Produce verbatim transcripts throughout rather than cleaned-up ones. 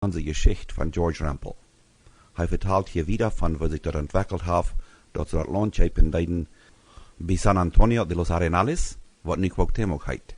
Onse Jeschicht von George Rempel. Hee vetalt hia wieda von woo sikj daut entwekjelt haft, daut see daut Launt kjeepen deeden bie San Antonio de los Arenales, waut nu Cuauhtémoc heet.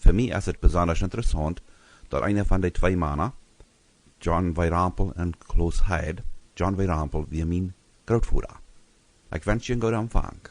Fa mie es et besonda interessaunt, daut eena von de twee Mana, John W. Rempel un Klaus Heid, John W. Rempel wia mien Grootvoda. Ekj wensch junt een gooden Empfang.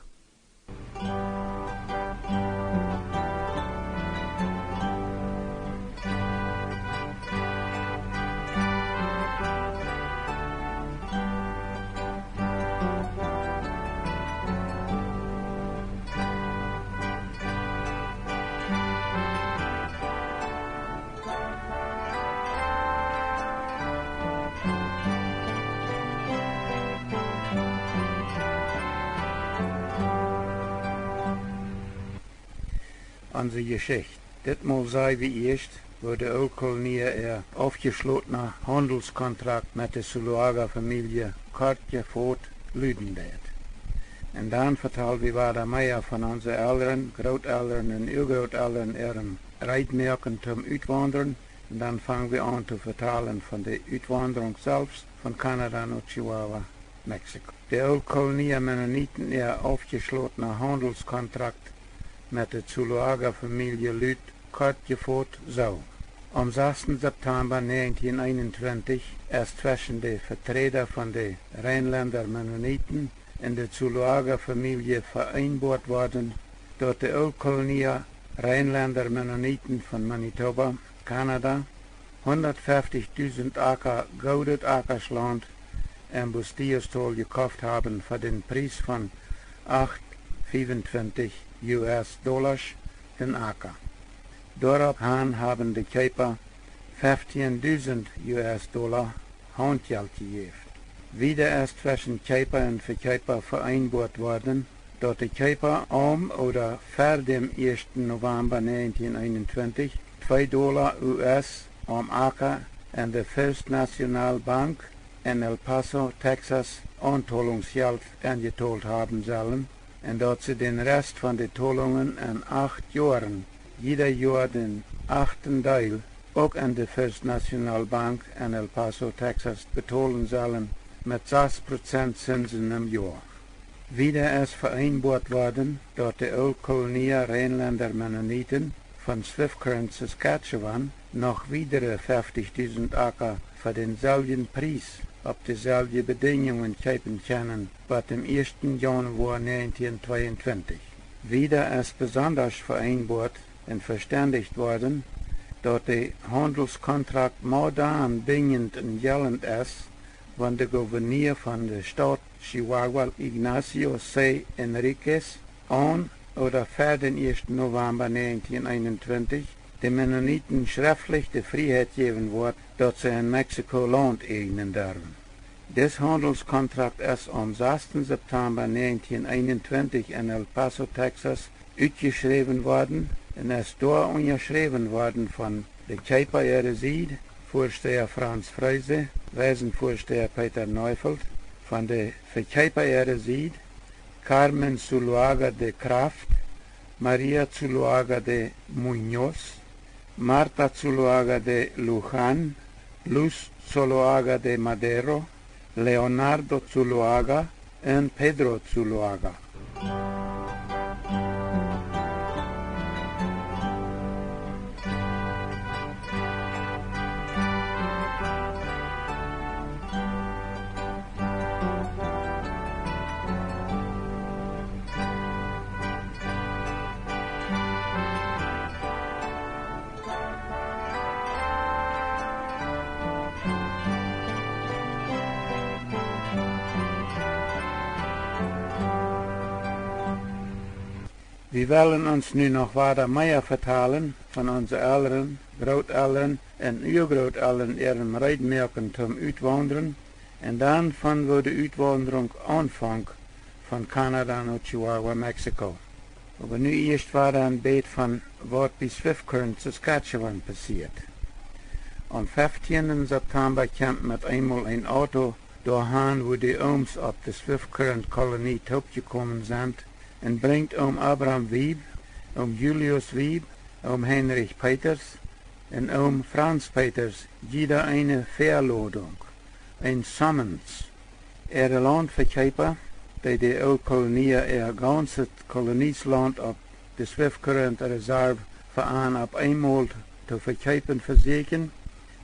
Onse Jeschicht. Ditmol seenen wie ieescht, woo de Ooltkolonia äa aufjeschlotna Haundelskontrakt met de Zuloaga Famielje kort jefoot luden deed. Un dan vetalen wie wada mea von onse Elren, Grootelren un Uagrootelren äa Reedmoaken toom Utwaundren. Un dan fang wie aun to vetalen von de Utwaundrunk selfst von Kanada no Chihuahua, Mexiko. De Ooltkolonia Mennoniten äa aufjeschlotna Haundelskontrakt met de Zuloaga Famielje lud kort jefoot soo. Aum sastn September näajentieen eenuntwintich es tweschen de Veträda von de Reinlenda Mennoniten un de Zuloaga Famielje ve'eenboat worden, daut de Ooltkolonia Reinlenda Mennoniten von Manitoba, Kanada, hundatfeftichdusend Aka goodet Akaschlaunt en Bustillos-Tol jekoft haben fa dän Pries von acht fiewuntwintich U S Dollasch dän Aka. Doaropp han haben de Kjeepa feftieen dusend U S Dolla Hauntjelt jejäft. Wieda es tweschen Kjeepa un Vekjeepa ve'eenboat worden, daut de Kjeepa aum ooda ver däm ieeschten November näajentieen eenuntwintich twee Dolla U S aum Aka en de First National Bank en El Paso, Texas, Auntolungsjelt enjetolt haben sellen, un daut see dän Rest von de Tolungen en acht Joaren, jieda Joa dän achten Deel, uk en de First National Bank en El Paso, Texas, betolen sellen met sas Prozent Zinsen em Joa. Wieda es ve'eenboat worden, daut de Ooltkolonia Reinlenda Mennoniten von Swift Current, Saskatchewan, noch wiedere feftichdusend Aka fa dänselwjen Pries opp deeselwje Bedinjungen kjeepen kjennen, bat däm ieeschten Jaunwoa näajentieen tweeuntwintich. Wieda es besondasch ve'eenboat un vestendijcht worden, daut de Haundelskontrakt mau dan binjent un jelent es, wan de Gouverneur von de Staut Chihuahua, Ignacio C. Enriquez, aun ooda ver dän ieeschten November näajentieen eenuntwintich de Mennoniten schreftlich de Frieheit jäwen woat, daut see en Mexiko Launt äjnen derwen. Dis Haundelskontrakt es aum sastn September näajentieen eenuntwintich en El Paso, Texas, utjeschräwen worden un es doa unjaschräwen worden von de Kjeepa äare Sied, Väasteha Franz Freese, Weisenväasteha Peter Neufeld, von de Vekjeepa äare Sied, Carmen Zuloaga de Kraft, Maria Zuloaga de Muñoz, Marta Zuloaga de Luján, Luz Zuloaga de Madero, Leonardo Zuloaga un Pedro Zuloaga. Wie wellen ons nu noch wieda mea vetalen von onse Elren, Grootelren un Uagrootelren äarem Reedmoaken toom Utwaundren un dan von woo de Utwaundrunk aunfonk von Kanada no Chihuahua, Mexiko. Oba nu ieescht wieda een bät von waut bie Swift Current, Saskatchewan passieet. Aum feftieenden September kjemt met eemol een Auto doahan, wua de Ooms opp de Swift Current Kolonie toopjekomen sent, un brinjt Oom Abram Wiebe, Oom Julius Wiebe, Oom Heinrich Peters, un Oom Franz Peters jieda eene Velodunk, een Summons. Äare Laundvekjeepa, dee de Ooltkolonia äa gaunzet Kolonielaunt opp de Swift Current Reserve fa an opp eemol to vekjeepen vesieekjen,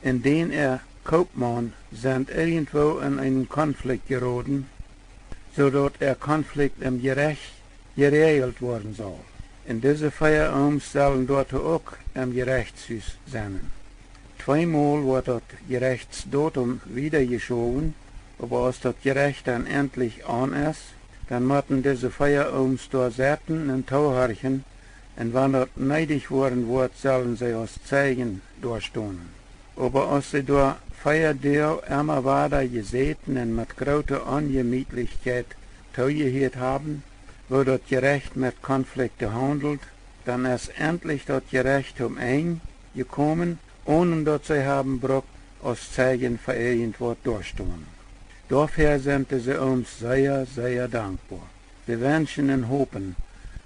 un dän äa Koopmaun sent irjentwoo en eenen Konflikt jeroden, soo daut äa Konflikt em Jerecht jeräajelt woaren saul. Un dise vea Ooms sellen doatoo uk em Jerechtshus sennen. Tweemol woat daut Jerechtsdatum wieda jeschowen, oba aus daut Jerecht dan entlich aun es, dan motten dise vea Ooms doa setten un toohorchen, un wan daut needich woaren woat, sellen see aus Zeijen doa stonen. Oba aus see doa vea Doag emma wada jesäten un met groote Onjemietlichkjeit toojehieet haben, woo daut Jerecht met Konflikte haundelt, dan es entlich daut Jerecht toom Enj jekomen, onen daut see haben brukt aus Zeijen fa irjentwaut doastonen. Doafäa sent dise Ooms sea, sea dankboa. See wenschen un hopen,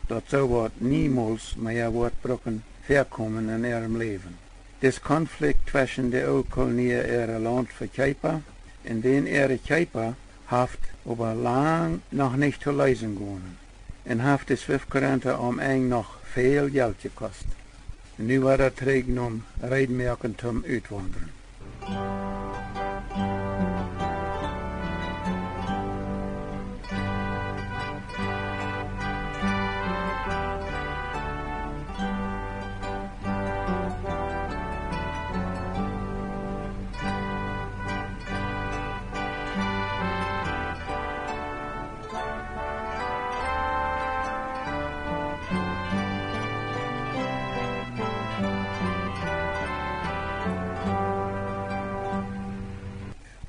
daut soowaut niemols mea woat bruken väakomen en äarem Läwen. Dis Konflikjt tweschen de Ooltkolonia äare Laundvekjeepa un dän äare Kjeepa haft oba lang noch nich to leesen jegonen un haft de Swift Currenta aum Enj noch väl Jelt jekost. Nu woa wie trigj nom reedmoaken toom utwaundren.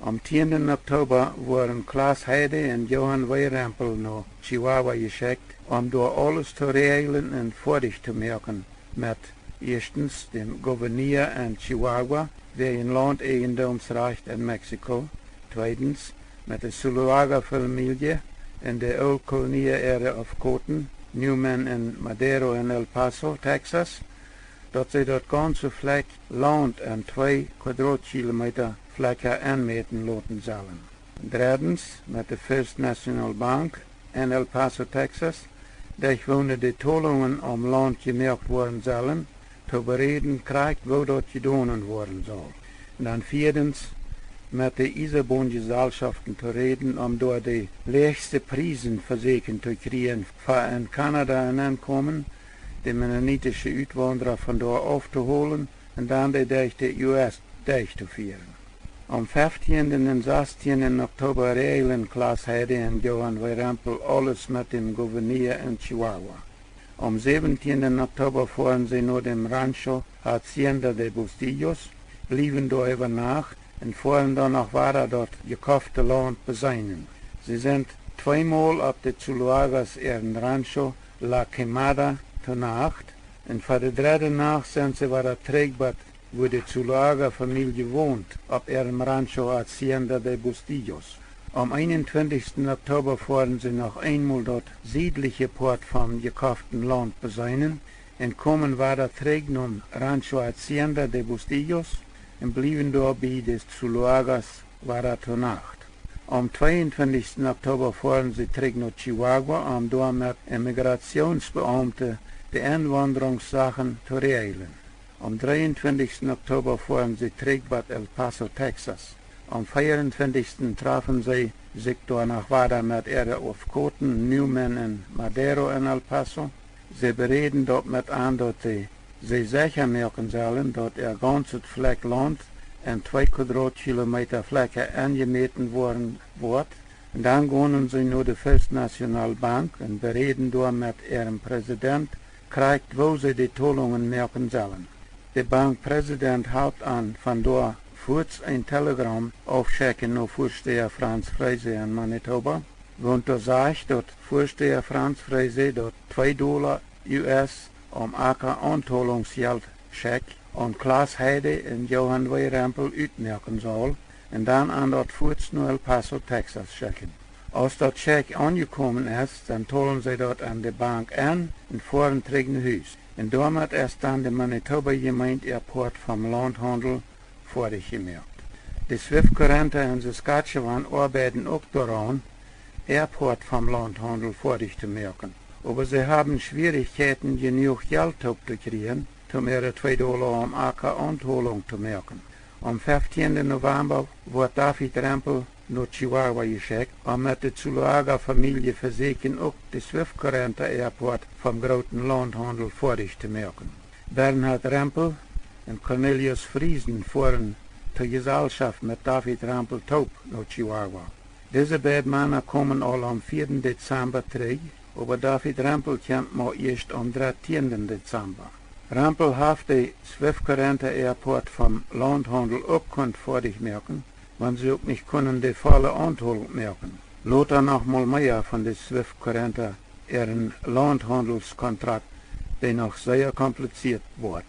Aum tieenden Oktoba worden Klaas Heide un Johan W. Rempel no Chihuahua jeschekjt, om doa aules to räajlen un foadich to moaken met, ieeschtens, däm Gouverneur en Chihuahua wäajen Laundeijendoomsrajcht en Mexiko, tweedens, met de Zuloaga Famielje un de Ooltkolonia äare Afkoten, Newman un Madero en El Paso, Texas, daut see daut gaunze Flakj Laund en twee Quadratkilomeeta Flakja enmäten loten sellen. Dreddens, met de First National Bank en El Paso, Texas, derch woone de Tolungen aum Laund jemoakt woaren sellen, to beräden krakjt woo daut jedonen woaren saul. Un dan vieedens, met de Iesaboonjesalschoften to räden, om doa de läachste Priesen vesieekjen to kjrieen fa en Kanada enenkomen, de mennonitische Utwaundra von doa auftoholen un dan dee derch de U S derchtofieren. Aum feftienden un sastieenden Oktoba räajlen Klaas Heide un Johan W. Rempel aules met däm Gouverneur en Chihuahua. Aum säwentienden Oktoba foaren see no däm Rancho Hacienda de Bustillos, bliewen doa äwa Nacht un foaren dan noch wada daut jekofte Laund beseenen. See sent tweemol opp de Zuloagas äaren Rancho La Quemada to Nacht, un fa de dredde Nacht sent see wada trigj bat wua de Zuloaga Famielje wont, opp äarem Rancho Hacienda de Bustillos. Aum eenuntwintichsten Oktoba foaren see noch eemol daut siedliche Poat vom jekoften Laund beseenen un komen wada trigj nom Rancho Hacienda de Bustillos un bliewen doa bie de Zuloagas wada to Nacht. Aum tweeuntwintichsten Oktoba foaren see trigj no Chihuahua, om doa met Immigrationsbeaumte de Enwaundrungssachen to räajlen. Aum dreeuntwintichsten Oktoba foaren see trigj bat El Paso, Texas. Aum veeuntwintichsten trafen see sikj doa noch wada met äare Afkoten Newman un Madero en El Paso. See beräden daut met an, daut see, see secha moaken sellen, daut äa gaunzet Flakj Laund en twee Quadratkilomeeta Flakja enjemäten woaren woat. Un dan gonen see no de First National Bank un beräden doa met äarem President krakjt woo see de Tolungen moaken sellen. De Bankpresident halpt an von doa fuaz een Telegram aufschekjen no Väastäja Franz Frese en Manitoba, woont doa sajcht, daut Väastäja Franz Frese daut twee Dolla U S aum Acka Auntolungsjelt Schekj aun Klaas Heide un Johan W. Rempel utmoaken saul un dan an daut fuaz no El Paso, Texas schekjen. Aus daut Schekj aunjekomen es, dan tolen see daut en de Bank en un foaren trigj no Hus. Un doamet es dan de Manitoba Jemeent äa Poat vom Launthaundel foadich jemoakt. De Swift Currenta en Saskatchewan oabeiden uk doaraun, äa Poat vom Launthaundel foadich to moaken. Oba see haben Schwierichkjeiten, jenuach Jelt toop to kjrieen, om äare twee Dolla aum Acka Auntolunk to moaken. Aum feftienden November woat David Rempel no Chihuahua jeschekjt, om met de Zuloaga Famielje vesieekjen uk de Swift Currenta äa Poat vom grooten Launthaundel foadich to moaken. Bernhard Rempel un Cornelius Friesen foaren to Jesalschoft met David Rempel toop no Chihuahua. Dise beid Mana komen aul aum vieeden Dezamba trigj, oba David Rempel kjemt mau ieescht aum dartieenden Dezamba. Rempel haft de Swift Currenta äa Poat vom Launthaundel uk kunt foadich moaken, wan see uk nich kunnen de volle Auntolunk moaken. Lota noch mol mea von de Swift Currenta äaren Launthaundelskontrakt, dee noch sea kompliziert woat.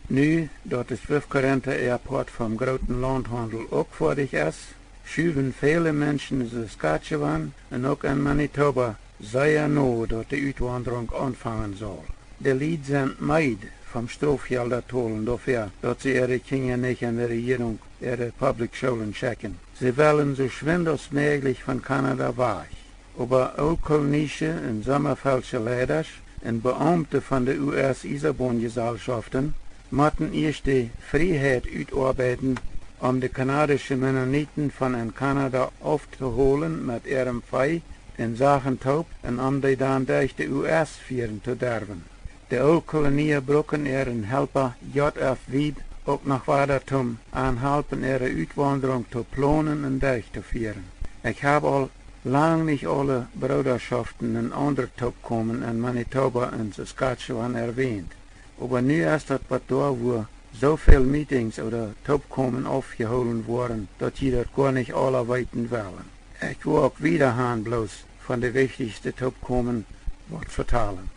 Nu daut de Swift Currenta äa Poat vom grooten Launthaundel uk foadich es, schuwen väle Menschen en Saskatchewan un uk en Manitoba sea no, daut de Utwaundrunk aunfangen saul. De Lied sent meed vom Strofjelda tolen doafäa, daut see äare Kjinja nich aun de Rejierunk äare Public Schoolen schekjen. See wellen soo schwind aus mäajlich von Kanada wajch. Oba Ooltkolonische un Sommafeldsche Leidasch un Beaumte von de U S Iesaboonjesalschoften motten ieescht de Frieheit utoabeiden, om de kanadische Mennoniten von en Kanada auftoholen met äarem Vee un Sachen toop un om dee dan derch de U S fieren to derwen. De Ooltkolonia bruken äaren Helpa J F Wiebe uk noch wada toom an halpen äare Utwaundrunk to plonen un derch to fieren. Ekj hab aul lang nich aule Broodaschoften un aundre Toopkomen en Manitoba un Saskatchewan erwänt. Oba nu es daut waut doa, wua soo väl Meetings ooda Toopkomen aufjehoolen woaren, daut jie daut goa nich aula weeten wellen. Ekj woa uk wieda han bloos von de wichtichste Toopkomen waut vetalen.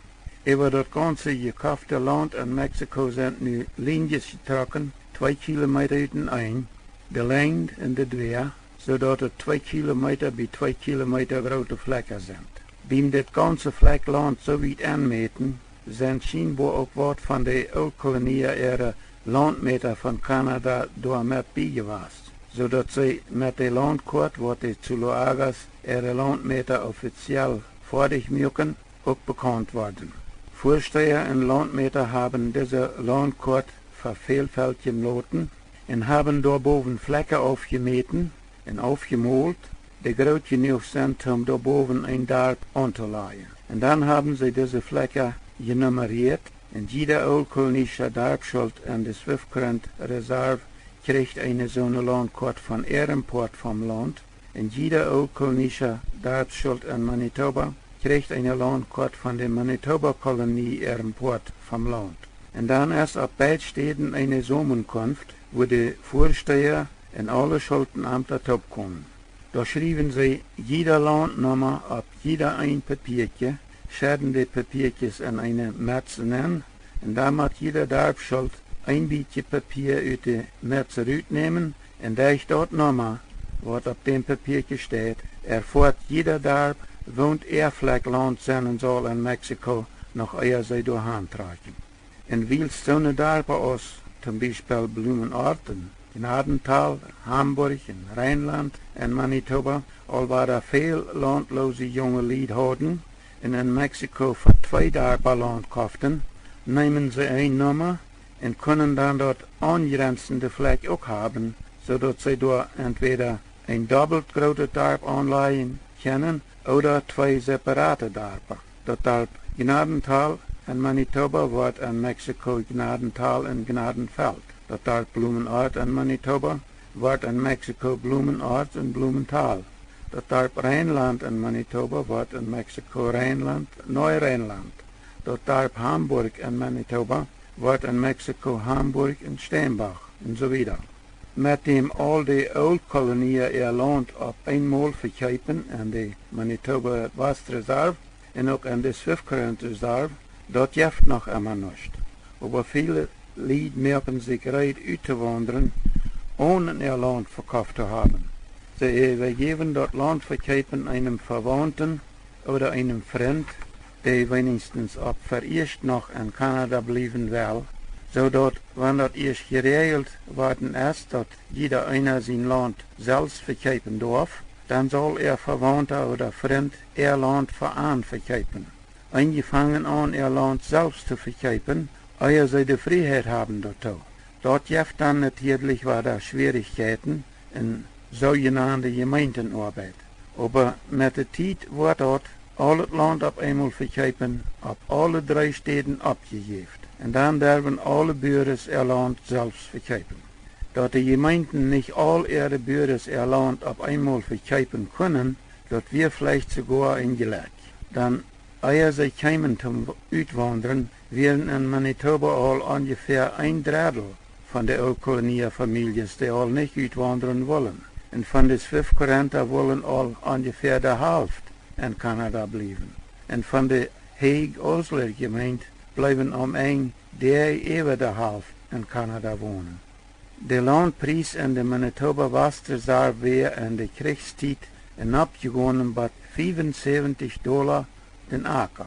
Äwa daut gaunze jekofte Launt en Mexiko sent nu Lienjes jetrocken, twee Kilometa uteneen, de Lenjd un de Dwäa, soo daut et twee Kilometa bie twee Kilometa groote Flekja sent. Biem dit gaunze Flekj Launt soo wiet enmäten, sent schienboa uk waut von de Ooltkolonia äare Launtmäta von Kanada doa met biejewast, soo daut see met de Launtkoat, waut de Zuloagas äare Launtmäta offiziell foadich muaken, uk bekaunt worden. Väasteja un Launtmäta haben dise Launtkoat veväafeltjen loten un haben doa bowen Flekja aufjemäten un aufjemolt, dee groot jenuach sent, om doa bowen een Darp auntolajen. Un dan haben see dise Flekja jenumerieet, un jieda Ooltkolonischa Darpsschult en de Swift Current Reserve kjricht eene soone Launtkoat von äarem Poat vom Launt, un jieda Ooltkolonischa Darpsschult en Manitoba kjricht eene Launtkoat von de Manitoba Kolonie äarem Poat vom Launt. Un dan es opp beid Städen eene Samenkunft, wua de Väasteja un aule Schultenamta toopkomen. Doa schriewen see jieda Launtnumma opp jieda een Papiakje, schedden de Papiakjes en eene Metz nenn, un dan mott jieda Darpsschult een bät Papia ut de Metz rutnämen, un derch daut Numma, waut opp däm Papiakje steit, erfoat jieda Darp, woont äa Flekj Launt sennen saul en Mexiko, noch ea see doa han trakjen. Un wiels soone Darpa aus toom Biespel Blumenort un Gnadental, Hamburg un Reinland un Manitoba aul wada väl launtloose junge Lied hauden un en Mexiko fa twee Darpa Launt koften, neemen see een Numma un kunnen dan daut aunjrenzende Flekj uk haben, soo daut see doa entwäda een dobbelt grootet Darp aunlajen kjennen ooda twee separate Darpa. Daut Darp Gnadental en Manitoba woat en Mexiko Gnadental un Gnadenfeld. Daut Darp Blumenort en Manitoba woat en Mexiko Blumenort un Blumental. Daut Darp Reinland en Manitoba woat en Mexiko Reinland, Neu-Reinland. Daut Darp Hamburg en Manitoba woat en Mexiko Hamburg un Steinbach un soo wieda. Met däm aul de Ooltkolonia äa Launt opp eenmol vekjeepen aun de Manitoba West Reserve un uk aun de Swift Current Reserve, daut jeft noch emma nuscht. Oba väle Lied moaken sikj reed uttowaundren, onen äa Launt vekoft to haben. See äwajäwen daut Launt vekjeepen eenem Vewaunten ooda eenem Frint, dee weenichstens opp veieescht noch en Kanada bliewen well, soo daut, wan daut ieescht jeräajelt worden es, daut jieda eena sien Launt selfst vekjeepen doaf, dan saul äa Vewaunta ooda Frint äa Launt fa an vekjeepen. Eenje fangen aun, äa Launt selfst to vekjeepen, ea see de Frieheit haben doatoo. Daut jeft dan natieedlich wada Schwierichkjeiten en soojenande Jemeentenoabeit. Oba met de Tiet woat daut aulet Launt opp eemol vekjeepen, opp aule dree Städen oppjejäft. Un dan derwen aule Buares äa Launt selfst vekjeepen. Daut de Jemeenten nich aul äare Buares äa Launt opp eemol vekjeepen kunnen, daut wia veleicht soogoa een Jlekj. Dan ea see kjeemen toom Utwaundren, wieren en Manitoba aul onjefäa een Dreddel von de Ooltkolonia Famieljes, dee aul nich utwaundren wullen. Un von de Swift Currenta wullen aul onjefäa de Halft en Kanada bliewen. Un von de Hague Osler Jemeent bleewen om Enj dee äwa de Halft en Kanada wonen. De Launtpries en de Manitoba Wastreserv wia en de Kjrichstiet enopjegonen bat fiefunsäwentich Dolla den Aka.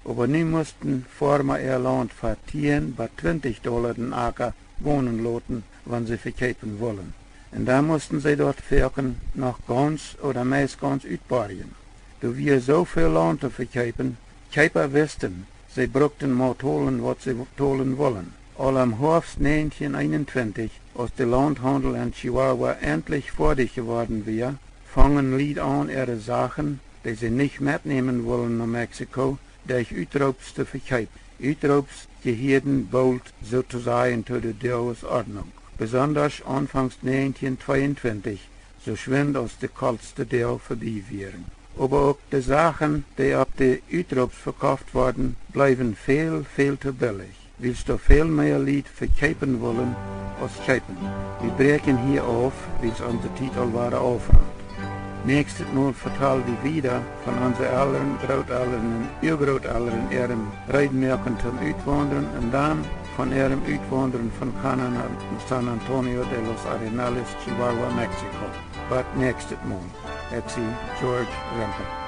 Oba nu musten Foarma äa Launt fa tieen bat twintich Dolla den Aka wonen loten, wan see vekjeepen wullen. Un dan musten see daut foaken noch gaunz ooda meist gaunz utborjen. Doa wia soo väl Launt to vekjeepen, Kjeepa wisten, see brukten mau tolen, waut see tolen wullen. Aul em Hoafst näajentieen eenuntwintich, aus de Launthaundel en Chihuahua entlich foadich jeworden wia, fungen Lied aun, äare Sachen, dee see nich metnämen wullen no Mexiko, derch Utroops to vekjeepen. Utroops jehieeden boolt sootosajen to de Doagesordnunk, besondasch aunfangs näajentieen tweeuntwintich, soo schwind aus de kolste Doag vebie wieren. Oba uk de Sachen, dee opp de Utroops vekoft worden, bleewen väl, väl to billich, wiels doa väl mea Lied vekjeepen wullen aus kjeepen. Wie bräakjen hia auf, wiels onse Tiet aul wada aufrant. Näakjstet Mol vetal wie wieda von onse Elren, Grootelren un Uagrootelren äarem Reedmoaken toom Utwaundren un dan von äarem Utwaundren von Kanada no San Antonio de los Arenales, Chihuahua, Mexiko. Bat näakjstet Mol. Ekj sie George Rempel.